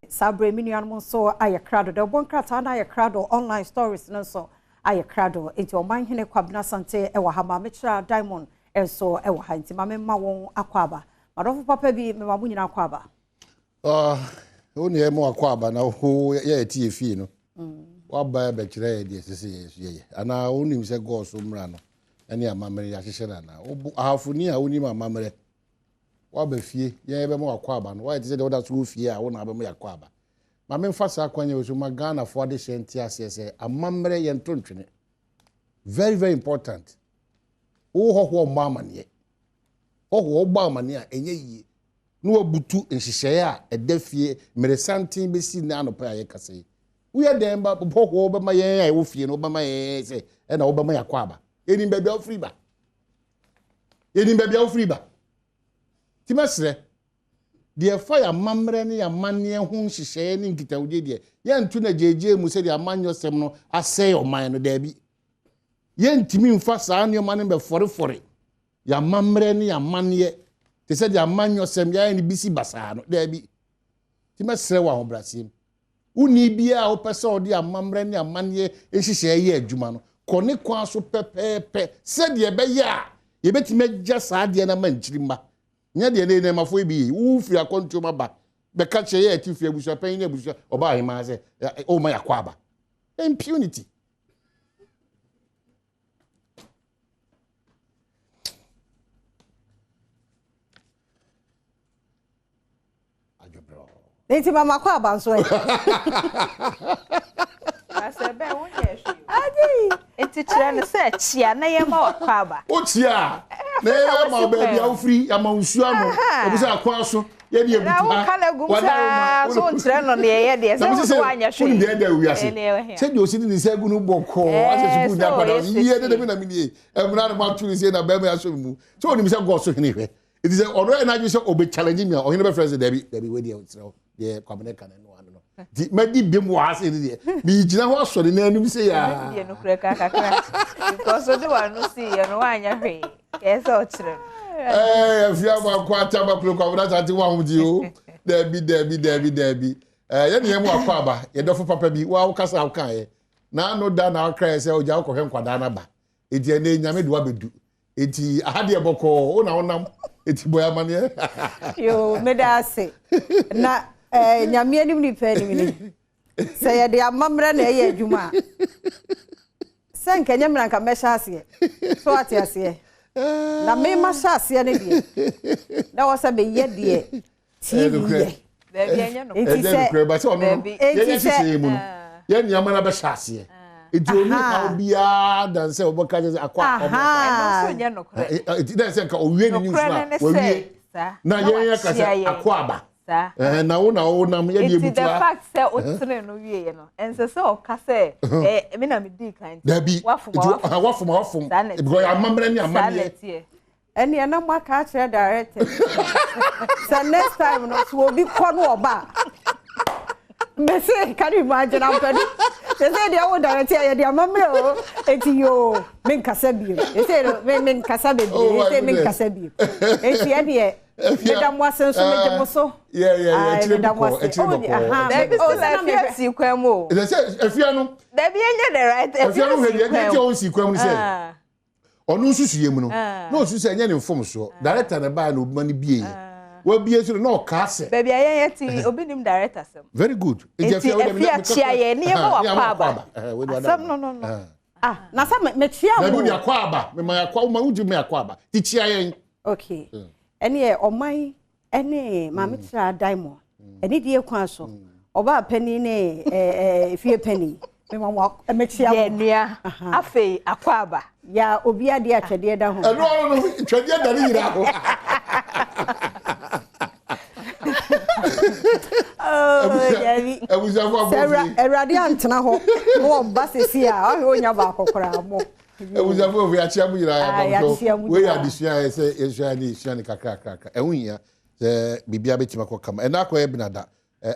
Saa berɛ yi me nuanom nso ayɛ krado. Deɛ ɔbɔ nkrataa no ayɛ krado, online stories no nso ayɛ krado. Nti Ɔmanhene Kwabena Asante wɔ ha, Maame Kyerah Diamond nso wɔ ha. Nti ma memma wɔn akwaaba. M'adɔfo papa bi, mema mo nyinaa akwaaba. Ah, wo ne yɛma wakwaaba na wo yɛ ɛte yɛ fie no. Waba bɛkyerɛ yɛ deɛ ɛsɛ sɛ yɛ nso yɛyɛ. Anaa wonim sɛ God so mmara no ne amammerɛ yɛahyehyɛ no anaa? Wo ahafoni a wonim amammerɛ Woaba fie, yɛn yɛbɛma w'akwaaba no. Woayɛ te sɛ deɛ woda so wɔ fie a, wo na wobɛma yɛakwaaba. Ma memfa saa kwan yi so ma Ghanafoɔ adehyeɛ nte aseɛ sɛ amammerɛ yɛnto ntwene. Very very important. Wo hɔhoɔ mmɔ amaneɛ. Hɔhoɔ wobɔ amaneɛ a ɛnyɛ yie. Na wabutu nhyehyɛeɛ a ɛda fie mmeresanten bɛsi nnɛ anɔpa a yɛkasa yi. Woyɛ dɛn ba hɔhoɔ wobɛma yɛn a ɛwɔ fie no wobɛma yɛn sɛ ɛna wobɛma yɛakwaaba. Yɛnim baabi a wofiri ba. Yɛnim baabi a wofiri ba. Nti mɛsrɛ, deɛ ɛfa yɛn amammerɛ ne yɛn amanneɛ ho nhyehyɛeɛ ne nkitahodie deɛ, yɛnto no agyeegyee mu sɛdeɛ amanyɔsɛm no asɛe ɔman no. Daabi. Yɛntumi mfa saa nneɛma no mbɛfɔrefɔre yɛn amammerɛ ne yɛn amanneɛ te sɛ deɛ amanyɔsɛm yɛayɛ no bisi basaa no. Daabi. Nti mɛsrɛ wɔ ahobrɛaseɛ mu. Wonni biara a wopɛ sɛ ɔde amammerɛ ne amanneɛ nhyehyɛeɛ yɛ adwuma no, kɔ ne kwan so pɛpɛɛpɛ sɛdeɛ ɛbɛyɛ a yɛbɛtumi agya saa adeɛ no ama nkyirimma. Nyɛ deɛ nnɛ nnɛɛmafoɔ yi bi yɛ yi. Wofiri akwantuo mu aba bɛka kyerɛ yɛ atifi abusuapanyin ne abusua ɔbaa ahemaa sɛ ɔma yɛakɔ aba. Impunity. Nti mama kɔ aba nso ɛ. Asɛ bɛn wonyɛ hwee. Nti kyerɛ no sɛ kyia na yɛma wakɔ aba. Wokyia na yɛma wo baabi a wofiri yɛama wo nsuo ano obi sɛ akoa so yɛde abutu ha. Na woka no agum saa so nkyerɛ no deɛ ɛyɛ deɛ sɛ wo so woanyɛ hwee. Wonim deɛ ɛda wiase sɛdeɛ ɔsi de ne nsa agu no bɔkɔɔ asɛ sukuu nya akwadaa yie de dɛm na menie ɛmuna no mato ne sie na bɛrima asɔ me mu sɛ onim sɛ gɔɔ so hene hwɛ Nti sɛ ɔno yɛ n'adwene sɛ ɔbɛ challenge mi a ɔhene bɛfrɛ sɛ dabi dabi wei deɛ ɔkyerɛ wo deɛ Kwabena ka no ɛno ano no. Nti madi bem wɔ ha sɛ ne deɛ megyina hɔ asɔ ne nan anim sɛ yaa. Deɛ nokorɛ ka kakra because ɔde w'ano sii yɛ no woanyɛ hwee kɛɛ sɛ ɔkyerɛ no. Ɛɛ afia baako atama kuro Kwabena Asante wo ahomgye o dabi dabi dabi dabi ɛɛ yɛne yɛn mu akɔ aba yɛdɔfo papa bi wo a wokasa a wokaeɛ na ano da na wokraeɛ sɛ ogya wokɔhwɛ nkwadaa no aba enti ɛnɛ nyame de wabɛdu Eti aha deɛ bɔkɔɔ wo na wonam eti bɔ amaneɛ. Yoo meda ase na eh, nyame anim nipa anim ni sɛ yɛde amammerɛ na ɛyɛ adwuma a sɛ nka nyɛ mmerɛ nka mɛhyɛ aseɛ so ate aseɛ na mema hyɛ aseɛ no deɛ na wɔ sɛ meyɛ deɛ TV yɛ. Dabi ɛnyɛ nokorɛ. Nti sɛ nokorɛ ba sɛ ɔno no yɛnyɛ nhyehyɛeɛ mu no yɛn nneɛma no bɛhyɛ aseɛ. Nti ɔni haw biara dan sɛ ɔbɛka kyerɛ sɛ akɔ akɔ. Ɛno nso nyɛ nokorɛ. Nti dɛ sɛ nka ɔwie ne news no a wawie na yɛn yɛ ka sɛ akɔ aba. Na wo na wo nam yɛ deɛ butua. Nti the fact sɛ ɔtene no wie yɛ no ɛnsɛ sɛ ɔka sɛ ɛɛ mi na mi di kan. Dabi wafom wafom because amammerɛ ne amanneɛ. Ɛneɛ na moaka akyerɛ director sɛ next time no so obi kɔ no ɔba a mese can you imagine ampɛdo sɛ sɛ deɛ wo director yɛ deɛ amammerɛ o enti yoo menkasa bio ɛsɛ no menkasa bebree ɛsɛ menkasa bio enti ɛneɛ meda mo ase nso megye mo so meda mo ase dabi sɛ na afia si kwan mu o sɛ afia no dabi ɛnyɛ the right afia si kwan mu sɛ ɔno nsusuiɛ mu no na ɔsu sɛ ɛnyɛ ne mfomsoɔ director na ɛbaa na obima no bie yɛ wabie so no na ɔkaa sɛ baabi a yɛn yɛ ti obi nim director sɛm very good nti efi akyia yɛ ne yɛ ma wakɔ aba asɛm no no no ah na sɛ mekyia mo na bi akɔ aba mema akɔ ma wogye me akɔ aba ti kyia yɛn okay ɛne yɛ ɔman ɛne maame mm. Tra Diamond mm. ɛne die kwan so mm. ɔbaa panin ne ɛɛ fie panin mema mo mekyia mo. Yɛ nua afei akɔ aba. Ya obi adeɛ atwɛdeɛ da ho. Ɛno ano no twɛdeɛ da ne nyinaa ho. Abusuafo abɔ fi. Awurade antena hɔ na ɔba sisi a ɔhwɛ onya baako koraa mo. Abusuafo ofi akyia mu nyinaa yɛabɔ so. Wei yɛ adesua a ɛsɛ yɛsua ne yɛsua ne kakrakrakra. Ɛho hia sɛ biribiara bɛtumi akɔ kama. Ɛnna akɔyɛ benada.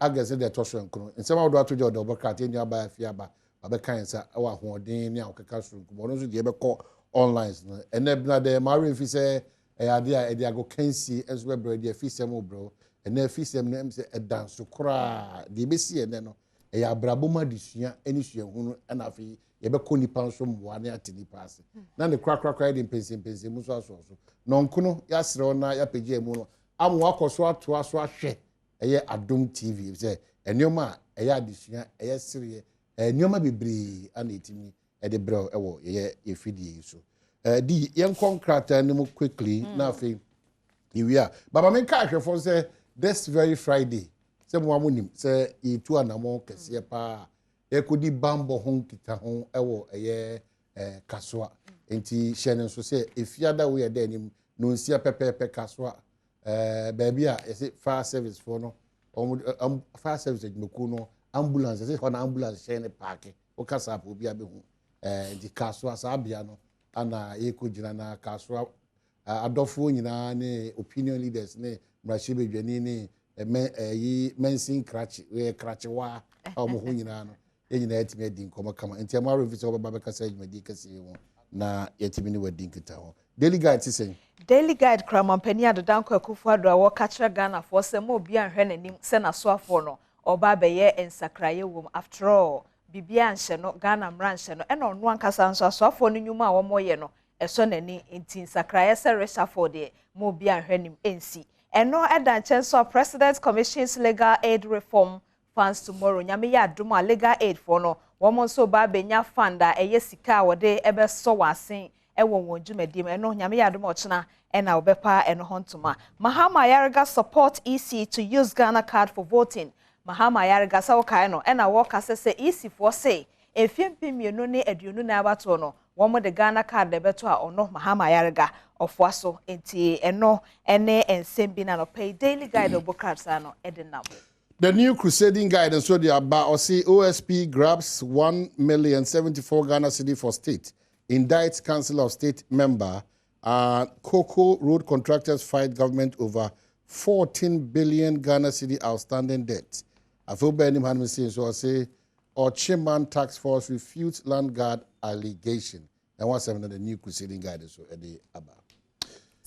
August ne deɛ ɛtɔ so nkono. Nsɛm ahodoɔ ato gya ɔdɔ ɔbɔ krataa nua baa afie aba wabɛka yɛn nsa wɔ ahoɔden ne ahokeka soronko mu. Ɔno nso deɛ ɛbɛkɔ online no. Ɛnɛ benada yɛ maa werɛ mfi sɛ ɛyɛ adeɛ a ɛde agokansie nso bɛbrɛ deɛ afi sɛm rebrɛ wo. Ɛnɛ afisɛm no sɛ ɛda nso koraa deɛ ɛbɛsi ɛnɛ no, ɛyɛ abrabɔ mu adesua ne suahunu, ɛna afei yɛbɛkɔ nipa nso mmoa ne ate nipa ase na ne korakorakora yɛde mpɛnsɛmpɛnsɛm mu nso asɔ so na ɔnkono yɛasrɛ wo na yɛapagya mu no ama wakɔ so atoa so ahwɛ ɛyɛ Adom TV, sɛ nneɛma a ɛyɛ adesua, ɛyɛ sereɛ, nneɛma bebree ana ɛtumi ɛde brɛ ɛwɔ yɛyɛ yɛfidie yi so. Di yɛnkɔ nkrataa no mu quickly na afei yɛwie a baba menka ahwɛfoɔ sɛ this very Friday, sɛ mo a mo nim sɛ yɛtu anammɔn kɛseɛ paa, yɛkɔdi bambɔ ho nkita ho ɛwɔ ɛyɛ Kasoa. Nti hyɛ no nso sɛ efiada wo yɛ dɛ anim na onsia pɛpɛɛpɛ Kasoa, baabi a yɛsɛ fire service foɔ no, wɔn fire service adwumakuo no ambulance, yɛsɛ hɔ na ambulance hyɛn ne park. Woka saa po obi abɛhu. Nti Kasoa saa bea no ana yɛkɔ gyina na Kasoa adɔfoɔ nyinaa ne opinion leaders ne mmarahyɛbadwani ne ɛmɛ ɛyi mɛnsin krakye ɛyɛ krakyewaa a wɔn ho nyinaa no, yɛn nyinaa yɛtumi adi nkɔmɔ kama. Nti ɛmo arɔ fi sɛ wɔbɛba bɛkasa adwumadie kɛseɛ ho na yɛtumi ne wadi nkita ho. Daily Guide ti sɛn? Daily Guide kura mampanin Addo Dankwa Akufo-Addo a wɔka kyerɛ Ghanafoɔ sɛ mo obi anhwɛ n'anim sɛ n'asoafoɔ no ɔba abɛyɛ nsakraeɛ wɔ mu. After all, biribiara nhyɛ no, Ghana mmara nhyɛ no, ɛna ɔno ankasa nso asoafoɔ no nnwuma a wɔreyɛ no ɛsɔ n'ani, nti nsakraeɛ sɛ reshuffle deɛ, mo obi anhwɛ anim nsi. Ɛno ɛda nkyɛn so a, President commissions legal aid reform funds tomorrow. Nyame yɛ adom a, legal aid foɔ no wɔn nso ba abɛnya fund a ɛyɛ sika a wɔde ɛbɛsɔ wɔn asen ɛwɔ wɔn dwumadie mu. Ɛno Nyame yɛ adom a, ɔkyena ɛna wɔbɛpa ɛno ho ntoma. Mahama Ayariga support EC to use Ghana Card for voting. Mahama Ayariga sɛ wɔkae no, ɛna wɔka sɛ EC foɔ se efie 2024 abatoɔ no wɔn de Ghana Card na ɛbɛto a, ɔno Mahama Ayariga ɔfoa so. Nti ɛno ɛne nsɛm bi na nɔpɛ yi Daily Guide ɔbɔ krataa no ɛde nam. The New Crusading Guide nso de aba, ɔsi OSP grabs 1 million 74 Ghana cedi for state, indicts Council of State member, and cocoa road contractors fight government over 14 billion Ghana cedi outstanding debt. Afei wobɛn anim hanom sei nso, ɔse Ɔkyeman task force refutes land guard allegation. Ɛho asɛm no, The New Crusading Guide nso ɛde aba.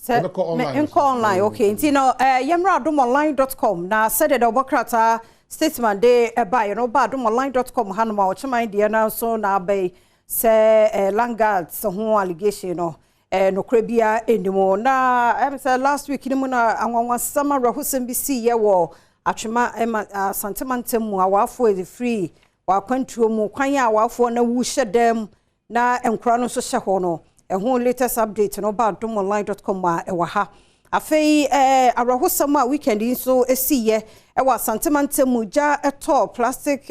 Sɛ Yɛbɛkɔ online nkɔ online, okay. Nti no yɛmmra adomonline.com na sɛdeɛ dɛ wɔbɔ Statesman de ɛbaeɛ no, woba adomonline.com hanom a, ɔkyeman deɛ no nso na aba yi sɛ land guards ho allegation no, nokorɛ biara ɛnim. Na sɛ last week no mu na anwanwasɛm awerɛhosɛm bi siiɛ wɔ Atwema ɛma Asantema ntam mu, awaafoɔ ɛfiri wakwantuo mu kwan a awaafoɔ no awu hyɛ dɛm na nkora no nso hyɛ hɔ no, ɛho latest update no ba adomonline.com a ɛwɔ ha. Afei awerɛhosɛm a weekend yi nso esiiɛ ɛwɔ Asantema ntam mu, gya ɛtɔ plastic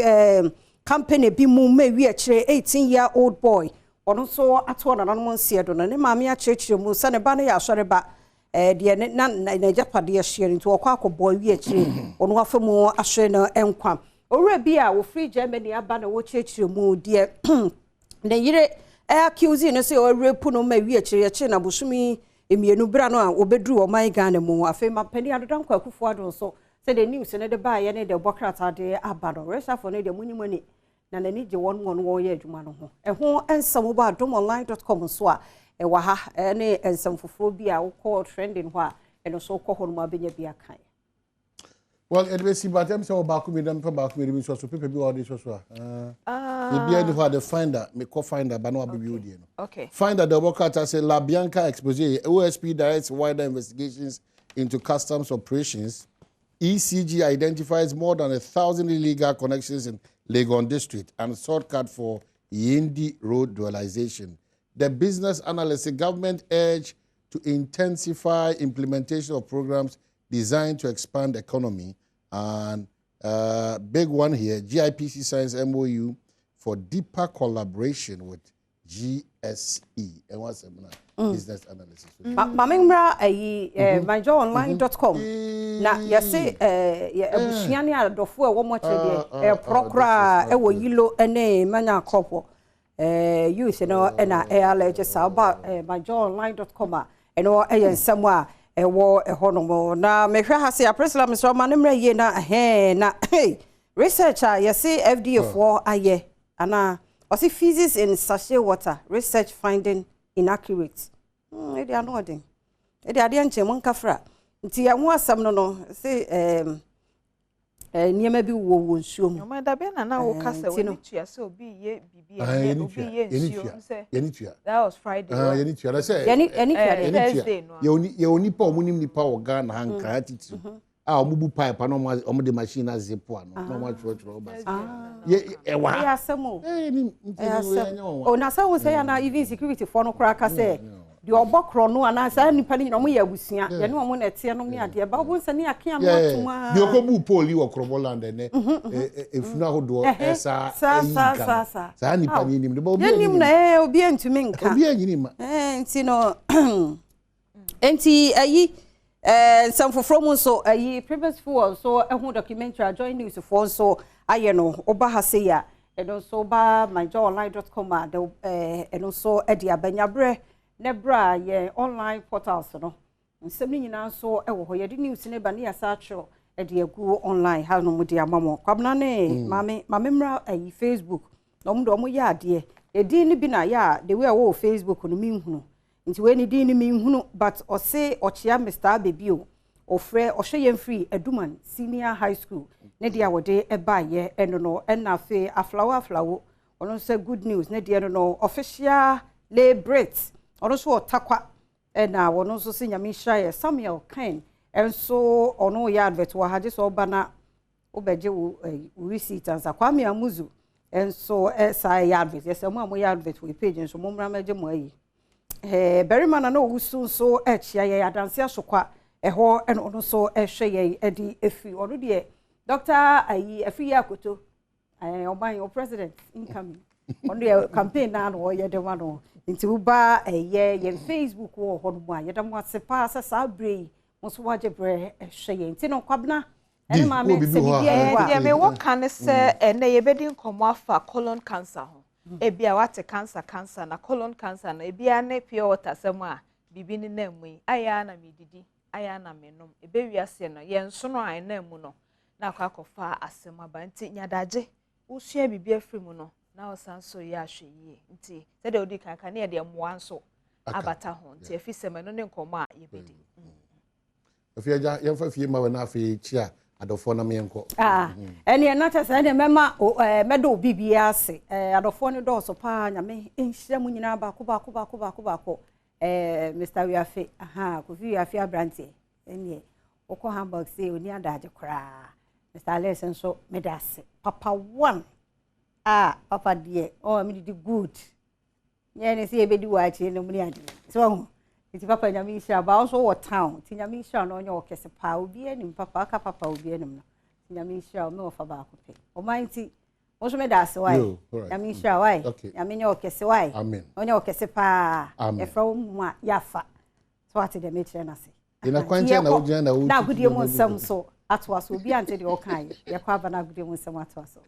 company bi mu ma ewi akyire 18 year old boy ɔno nso ato nananom nseɛ do no, ne maame akyerɛkyerɛ mu sɛ ne ba no yɛ asɔre ba, deɛ ne na n'agyapadeɛ hyɛ no nti wɔkɔ akɔbɔ awi akyire ɔno afa mu ahwere no nkwa. Owura bi a wɔfiri Germany aba na wɔkyerɛkyerɛ mu deɛ ne yere accuse no sɛ ɔrape no ma awi akyire yɛkyere na bosomi 2 bra no a wɔbɛduru ɔman Ghana mu. Afei mampanin Addo Dankwa Akufo-Addo nso, sɛdeɛ news no de baeɛ ne deɛ bɔ krataa de aba no, reshuffle no deɛ munim ani na n'ani gye wɔn wɔreyɛ adwuma no ho. Ɛho nsɛm wɔ adomonline.com nso a ɛwɔ ha, ɛne nsɛm foforɔ bi a wokɔ trending hɔ a, ɛno nso wokɔ hɔ nom abɛnya bi akan. Well, ɛde bɛsi ba tɛm sɛ ɔbaako mi dɛm pɛ baako mi de bi nso so paper bi wɔ ɔde so a ebi ɛni hɔ a, the Finder, mekɔ Finder ba na wabɛbi odie no. Finder de ɔbɔ krataa sɛ La Bianca expose, OSP directs wider investigations into customs operations, ECG identifies more than 1,000 illegal connections in Legon District, and shortcut for Yendi Road dualization. The Business Analyst, the government urge to intensify implementation of programs designed to expand economy. And big one here, GIPC signs MOU for deeper collaboration with GSE. And what's the Business Analysis? Maame, mmra ayi myjoyonline.com na yɛse abusua ne adɔfo a ɛwɔ mo akyerɛ deɛ ɛporɔ koraa ɛwɔ Yilo ne Manya Kɔpɔ youth no ɛna ɛyɛ alɛgye saa. Ɔba myjoyonline.com a, ɛno ɛyɛ nsɛm a ɛwɔ ɛhɔ nom. Na mehwɛ ha sɛ Aprisla mesrɛ ɔma ne mmerɛ yie na ɛhɛn na research a yɛse FDA foɔ ayɛ anaa ɔse feces in sachet water research finding inaccurate. Ɛde ano ɔden, ɛde adeɛ nkyɛn mu nkafra. Nti ɛho asɛm no no se ɛɛm nneɛma bi wɔ wɔ nsuo mu. Ɔman dabe na na woka sɛ Nti no. w'ani tua sɛ obi yɛ biribi Ah, ɛnyɛ yɛni obi tua yɛ yɛni nsuo tua sɛ yɛni tua. That was Friday. Ah, yɛni tua na sɛ Yɛni tua deɛ. Yɛni tua. Thursday no a. Yɛwɔ nipa a wɔn nim nipa wɔ Ghana ha, Nkran titiri a wɔn bu pipe na wɔn de machine ase po ano na wɔn atwerɛtwerɛ ɔba yɛ ɛwɔ Ɛyɛ ha. asɛm o. Ɛyɛ ni nti Ɛyɛ ni wei asɛm ɛnyɛ wɔn o. Na sɛ wo sɛ yɛ na even security foɔ no koraa ka sɛ deɛ ɔbɔ korɔ no anaa saa nipa no nyina ɔmo yɛ abusua, yɛne ɔmo na ɛteɛ nom ne adeɛ ba wo sɛ ne akea no atom a. Deɛ ɔkɔ bu pole yi wɔ Krobo land ɛnɛ efunu ahodoɔ ɛsa ɛyi nka no. Saa nipa ni nim de bɔ obi yɛnim na ɛɛ obi ntumi nka. Obi anyini ma. Ɛɛ, nti no nti ayi nsɛm foforɔ mu nso, ayi Previous Fuel nso ɛho documentary a Joy News foɔ nso ayɛ no, ɔba ha sei a, ɛno nso ba myjoyonline.com a de ɛno nso ɛde abanyaberɛ ne berɛ a yɛn online portals no nsɛm no nyinaa nso ɛwɔ hɔ. Yɛde news ne ba ne yɛsa atwerɛ ɛde agu online ha no mu de ama mo. Kwabena ne maame mmra ayi Facebook na ɔmo de ɔmo yɛ adeɛ. Edin no bi na yɛ a, the way a wɔwɔ Facebook no mi nhunu, nti wei ne din no mi nhunu, but ɔse ɔkyea Mr Abebi o, ɔfrɛ ɔhwɛ yɛn firi Aduman Senior High School ne deɛ a wɔde ɛbaayɛ ɛno no. Ɛna afei Aflawo Aflawo, ɔno nso good news ne deɛ no Official Le Brit, ɔno nso wɔ Takwa, ɛna ɔno nso sɛ Nyame nhyira yɛ. Samuel Ken ɛnso ɔno yɛ advert wɔ ha gye sɛ ɔba na wobɛgye wo ɛyi wo receipt ansa. Kwame Amuzu ɛnso ɛsa ɛyɛ advert. Yɛsɛ mo a moyɛ advert wɔ page nso mo mmra mɛgye mo ayi. Barima na owusu nso ɛkyia yɛn Adanse Asokwa ɛhɔ, ɛna ɔno nso ɛhwɛ yɛn ɛde efiri ɔno deɛ Dr. ayi afiri yɛ akoto ɔman o president incoming, ɔno deɛ campaign naa na ɔyɛ de ma no. Nti woba ɛyɛ yɛn Facebook wɔ hɔ nom a, yɛda mo ase paa sɛ saa bere yi mo nso wagye berɛ ɛhwɛ yɛn. Nti no Kwabena ɛne Di, maame wɔ biribi sɛ wɔ hɔ a, biribi ɛwɔ a Deɛ mewɔ ka ne sɛ ɛnɛ yɛbɛdi nkɔmmɔ afa colon cancer ho. Ebi a wate cancer cancer na colon cancer no ebia ne pure water sɛm a biribi ne nam mu yi ayɛ a na medidi ayɛ a na menom ebe wiase no yɛn nsono a ɛnam mu no na akɔ akɔfa asɛm aba. Nti nyadagye wosua biribi afiri mu no na ɔsan so yɛ ahwɛ yie. Nti sɛdeɛ odi kan ka ne yɛde mmoa nso Aka. abata ho. Nti efi sɛm ɛno ne nkɔmmɔ a yɛbɛdi. Afei agya yɛmfa fie ma wɔ na afei kyi a adɔfoɔ nam yɛnkɔ. Ah, ɛne ɛna kyɛ sɛ ɛne mɛma mɛda obi biara ase. Adɔfoɔ no dɔɔso paa. Nyame nhyira mu nyinaa baako baako baako baako baako. Mr Wiafe, aha Kofi Wiafe aberanteɛ, ɛneɛ wokɔ Hamburg sɛ ɔni adagye koraa. Mr Alex nso meda ase. Papa one a papa deɛ ɔma medidi good nyɛ ne sɛ yɛbɛdi wɔ akyire no mu ne adeɛ sɛ wahu. Nti papa, Nyame nhyira ba wo nso wɔ town. Nti Nyame nhyira no, ɔnyɛ wɔ kɛse paa. Obi anim papa aka papa obi anim no. Nti Nyame nhyira wo. Me wɔfa baako pɛ ɔman nti wo nso meda ase wae. Yo, alright. Nyame nhyira wae. Nyame nyɛ wɔ kɛse wae. Amen. Ɔnyɛ wɔ kɛse paa. Amen. Yɛfrɛ wo mu a yɛafa so wate deɛ mekyerɛ no ase. Yɛna kwan Nti kyɛn na yɛkɔ wogyina na wotutu na agodie mu nneɛma bi nsɛm gu. So atoa so. Obi ante deɛ ɔkaeɛ. Yɛkɔ aba na agodie mu nsɛm atoa so.